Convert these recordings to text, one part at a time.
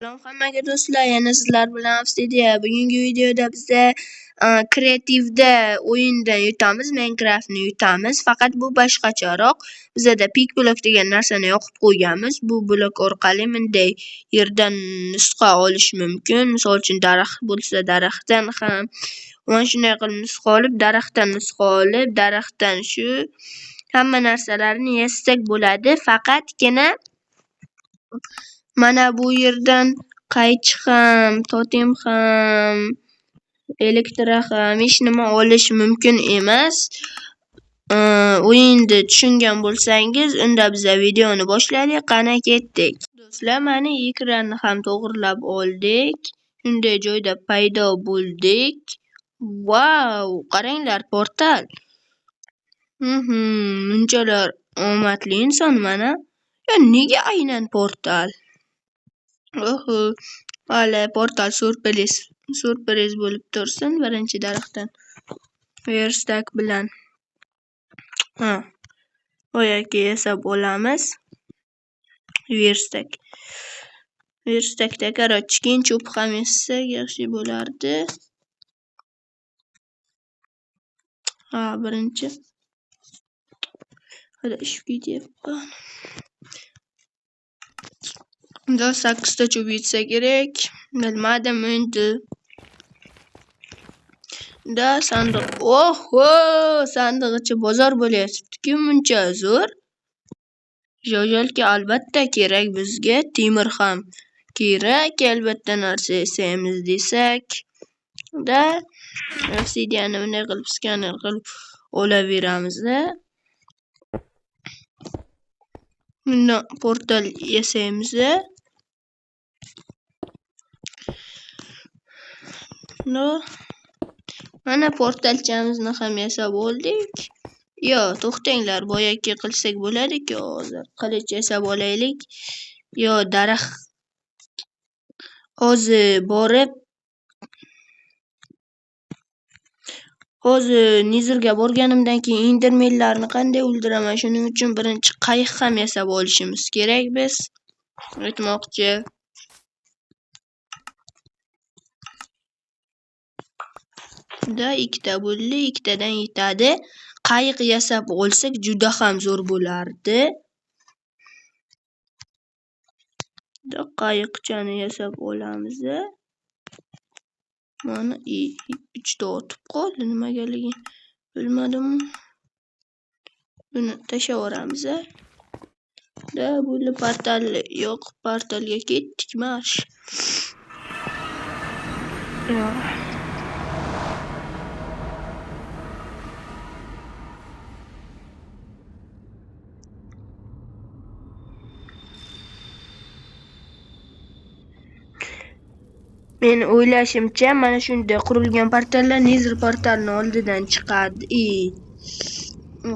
Salom hammaga do'stlar, yana sizlar bilan Afsidiya. Bugungi videoda biza kreativda o'yindan yutamiz, Minecraftni yutamiz. Faqat bu boshqacharoq. Bizada pik blok degan narsani yoqib qo'yganmiz. Bu blok orqali bunday yerdan nusxa olish mumkin. Misol uchun daraxt bo'lsa, daraxtdan ham mana shunday qilib nusxa olib, daraxtdan nusxa olib, daraxtdan shu hamma narsalarni yasasak bo'ladi. Faqatgina mana bu yerdan qaychi ham, totem ham, elektra ham hech nima olish mumkin emas. O'yinni tushungan bo'lsangiz, unda biza videoni boshladik. Qani ketdik. Do'stlar, mana ekranni ham to'g'rilab oldik. Shunday joyda paydo bo'ldik. Vau, qaranglar, portal. Bunchalar omadli inson mana. Ya nega aynan portal? Oho, hali portal surpriz bo'lib tursin birinchi daraxtdan. Verstak bilan. Ha. Boyagi yasab olamiz. Verstak. Verstakda короче, keyin cho'p ham yasasak yaxshi bo'lardi. Ha, birinchi. Hali ishib ketyapman. Unda 8 ta cho'p yetsa kerak. Bilmadim endi. Da sandiq. Oho, sandiq ichi bozor bo'lyapti-ku, muncha zo'r. Jojalka albatta kerak bizga, temir ham kerak, albatta narsa yasaymiz desak. Da obsidianni bunday qilib skaner qilib olaveramiz-da. Bundan portal yasaymiz. No. Mana portalchamizni ham yasab oldik. Yo, to'xtanglar, boyagi qilsak bo'ladi-ku hozir. Qilich yasab olaylik. Yo, daraxt hozir borib hozir Nizrga borganimdan keyin endermenlarni qanday o'ldiraman? Shuning uchun birinchi qayiq ham yasab olishimiz kerak biz. Aytmoqchi. Da ikkita bo'ldi, ikkitadan yetadi. Qayiq yasab olsak juda ham zo'r bo'lardi. Da qayiqchani yasab olamiz. Mana 3ta ortib qoldi, nimagaligi bilmadim. Buni tashlab yuboramiz. Da bo'ldi, portal yo'q, portalga ketdik marsh. Men o'ylashimcha, mana shunday qurilgan portallar Nether portalini oldidan chiqadi.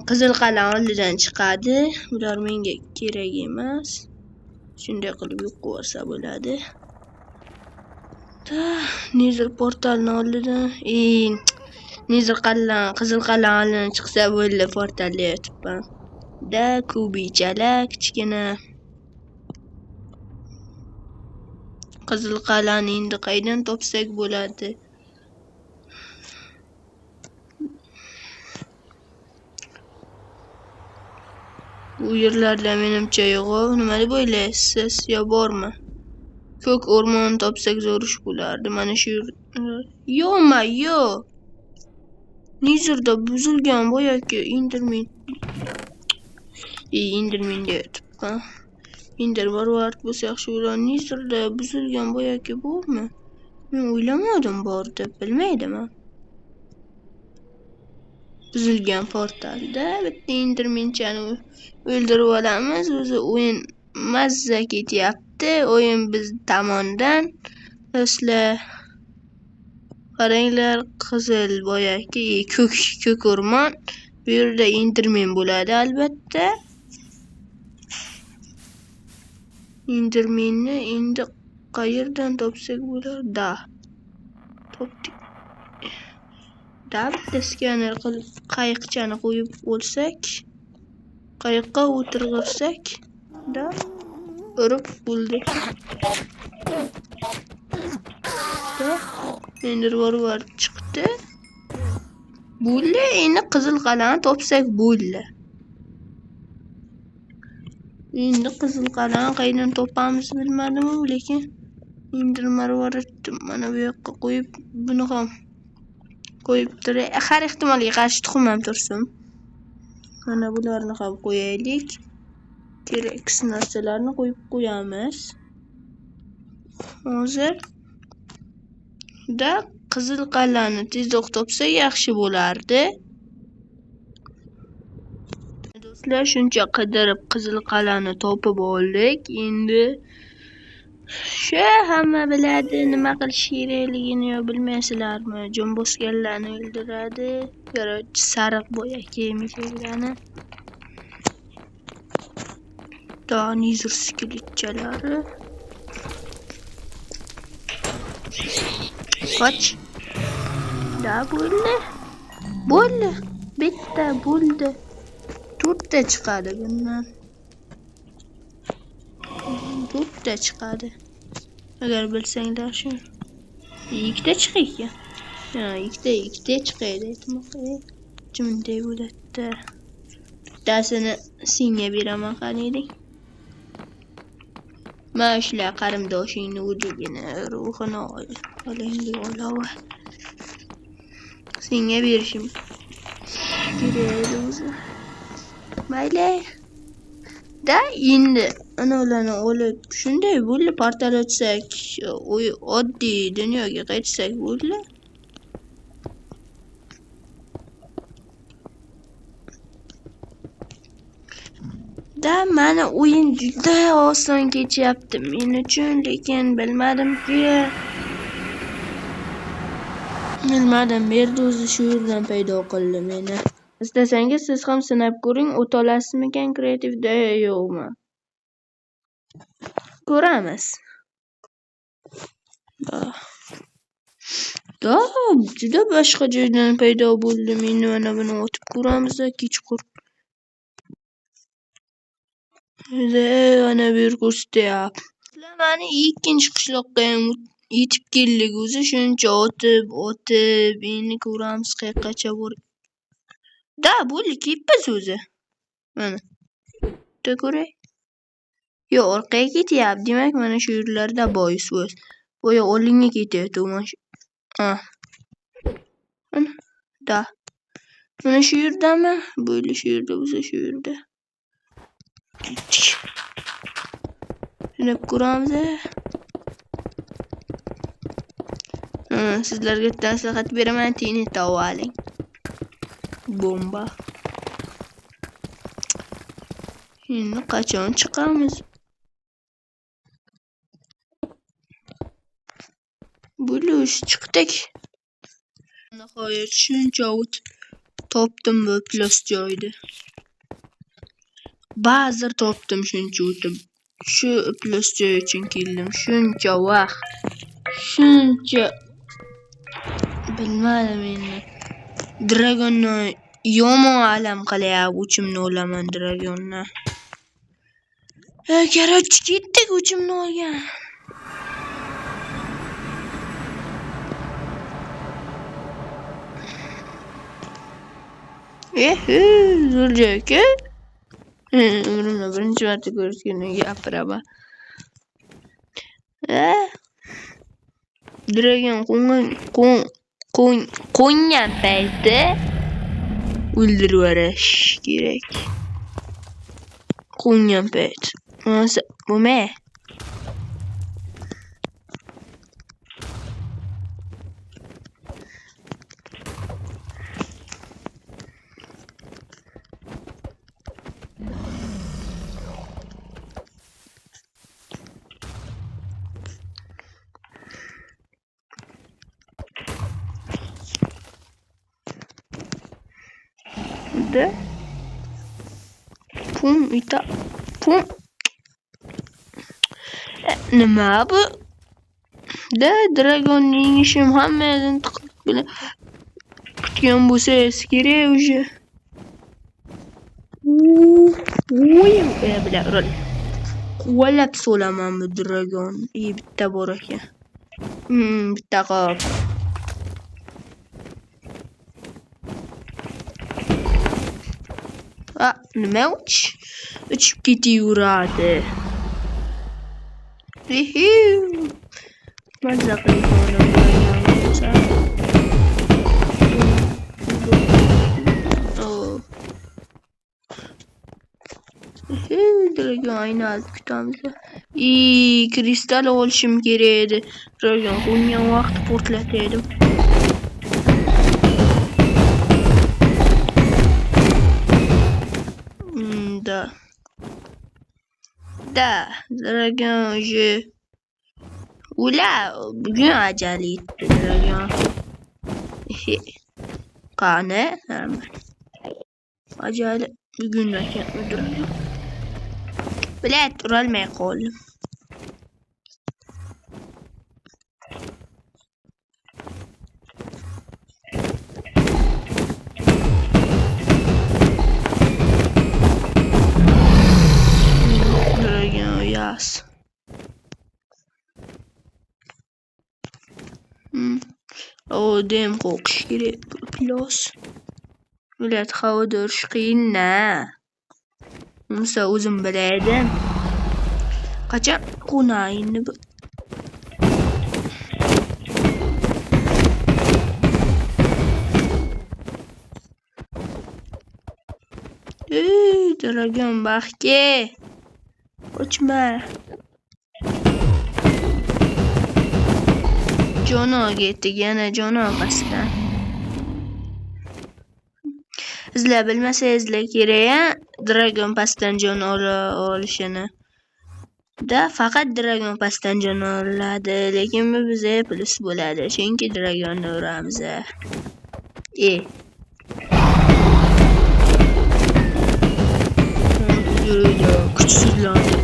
Qizil qal'a oldidan chiqadi. Bular menga kerak emas. Shunday qilib yo'q qo'ysa bo'ladi. Nether portalini oldidan, Nether qal'a, Qizil qal'a oldidan chiqsa bo'ldi, portalda yotibman. Da kubichalar kichkina. Qizil qal'ani endi qaydan topsak bo'ladi? Bu yerlarda menimcha yo'q. Nima deb o'ylaysiz? Yo bormi? Ko'k o'rmon topsak zo'r ish bo'lardi. Mana shu yo'qmi? Yo'q. Nizrda buzilgan boyagi Enderman. Enderman deyapman. Ender varvart bo'lsa yaxshi bo'ladi. Nizrda buzilgan boyagi bormi? Men o'ylamadim bor deb, bilmaydim. Buzilgan portalda bitta Endermanchani o'ldirib olamiz. O'zi o'yin mazza ketyapti. O'yin biz tomondan. Do'stlar, qaranglar, qizil boyagi ko'k o'rmon. Bu yerda Enderman bo'ladi albatta. Endermanni endi qayerdan topsak bo'lar? Da. Topdik. Da bitta skaner qilib qayiqchani qo'yib olsak, qayiqqa o'tirg'izsak, da urib bo'ldi. Ender varvar chiqdi. Bo'ldi, endi qizil qal'ani topsak bo'ldi. Endi qizil qal'ani qayerdan topamiz bilmadim, lekin Ender marvaridni mana bu yoqqa qo'yib, buni ham qo'yib turay. Har ehtimolga qarshi tuxum ham tursin. Mana bularni ham qo'yaylik. Kerak narsalarni qo'yib qo'yamiz. Hozir da qizil qal'ani tezroq topsak yaxshi bo'lardi. Do'stlar, shuncha qidirib qizil qal'ani topib oldik. Endi shu hamma biladi nima qilish kerakligini, yo bilmaysizlarmi? Jon bosganlarni o'ldiradi. Короче, sariq boyagi mishaklarni. Nizr skeletchalari. Qoch. Da bo'ldi. Bo'ldi. Bitta bo'ldi. To'rtta chiqadi bundan. To'rtta chiqadi. Agar bilsanglar shu. Ikkita chiqar ekan. Ha, ikkita chiqadi aytmoqchi. Bunday bo'ladi. Bittasini senga beraman, qaniydik. Mana shular qarindoshingni o'ligini, ruhini olaylik olova. Senga berishim kerak edi o'zi. Mayli. Da endi ana ularni olib shunday bo'ldi, portal ochsak, oddiy dunyoga qaytsak bo'ldi. Da mani o'yin juda oson kechyapti men uchun, lekin bilmadimki. Bilmadim, berdi o'zi shu yerdan paydo qildi meni. Istasangiz siz ham sinab ko'ring, o'ta olasizmikan kreativda yo'qmi? Ko'ramiz. Da juda boshqa joydan paydo bo'ldi. Endi mana buni o'tib ko'ramiz kechqurun. Ana bu yer ko'rsatyapti. Mana ikkinchi qishloqqa ham yetib keldik o'zi, shuncha o'tib, o'tib, endi ko'ramiz qayoqqacha borib. Da bo'ldi, ketibmiz o'zi. Mana. Bitta ko'ray. Yo'q, orqaga ketyapti. Demak, mana shu yerlarda boyis o'z. Boya oldinga ketyapti mana shu. Ha. Mana. Da. Mana shu yerdami? Bo'ldi, shu yerda bo'lsa shu yerda. Sinab ko'ramiz. Sizlarga nasihat beraman, TNT oling. Bomba. Endi qachon chiqamiz? Bo'lish chiqdik. Nihoyat shuncha o'tib topdim bu plos joyni. Ba'zir topdim shuncha o'tib. Shu plos joy uchun keldim. Shuncha vaqt. Shuncha bilmadim endi. Dragonni yomon alam qilyapti, o'chimni olaman dragonni. Короче, ketdik o'chimni olgan. Zo'r joy-ku. Umrimda birinchi marta ko'rishganimga gapiraman. Dragon qo'ngan payti o'ldirib yuborish kerak. Qo'ngan payt. Bo'lmasa bo'lmay. Da. Pum ita pum. Nima bu? Da dragonning ishim hammadan tiqib bilan kutgan bo'lsa kerak уже. Uy, bilan quvalab solaman bu dragon. Bitta bor ekan. Bitta qop. A, nima uchib ketaveradi. Mazza qilib o'ynayapmiz. Dragon aynaldi kutamiz. Kristal olishim kerak edi. Dragon qo'ngan vaqt portlataydim. Да. Да, dragon уже ular bugun ajali yetdi dragon. Qani? Ajali bugun ekan dragon. Bilet urolmay qoldim. Dragon yas. O dem qo'qish kerak plus. Bilet havoda urish qiyin-na. Unsa o'zim bilaydim. Qachon qo'nayini bu? Ey, dragon baxtga. Qochma. Jono ketdi, yana jono pastdan. Sizlar bilmasangizlar kerak, dragon pastdan jon olishini. Da faqat dragon pastdan jon oladi, lekin bu bizga plus bo'ladi, chunki dragonni uramiz. Kuchsizlandi.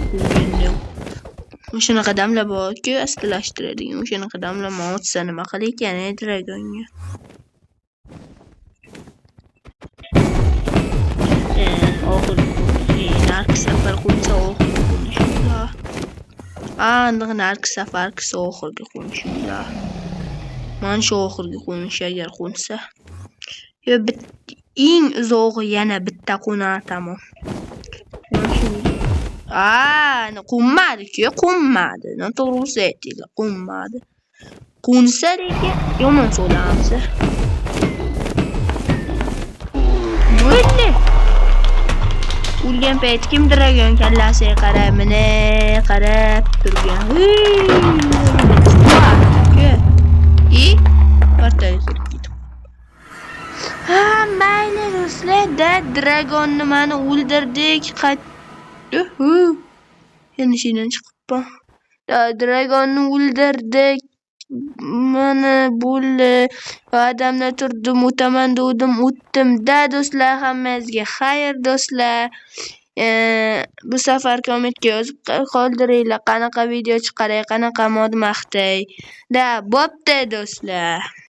O'shanaqa damlar bor-ku, astlashtiradigan. O'shanaqa damlar otsa nima qilar ekan dragonga? Oxirgi narki safar qo'nsa oxirgi qo'nishimda. Aniq narki safarkisi oxirgi qo'nishimda. Mana shu oxirgi qo'nish agar qo'nsa. Yo eng uzog'i yana bitta qo'nar tamom. Qo'nmadi-ku, qo'nmadi. Noto'g'ri aytdinglar, qo'nmadi. Qo'nsa lekin yomon so'lamiz. Bo'ldi. O'lgan payt kim dragon kallasiga qarab, mana qarab turgan. Portalga kirib ketdim. Ha, mayli do'stlar, da dragonni mana o'ldirdik. Yana shundan chiqibman. Da dragonni o'ldirdik. Mana bo'ldi. Va'damda turdim, o'taman dedim, o'tdim. Da do'stlar, hammangizga xayr do'stlar. Bu safar kommentga yozib qoldiringlar, qanaqa video chiqaray, qanaqa mod maqtay. Da bo'pti do'stlar.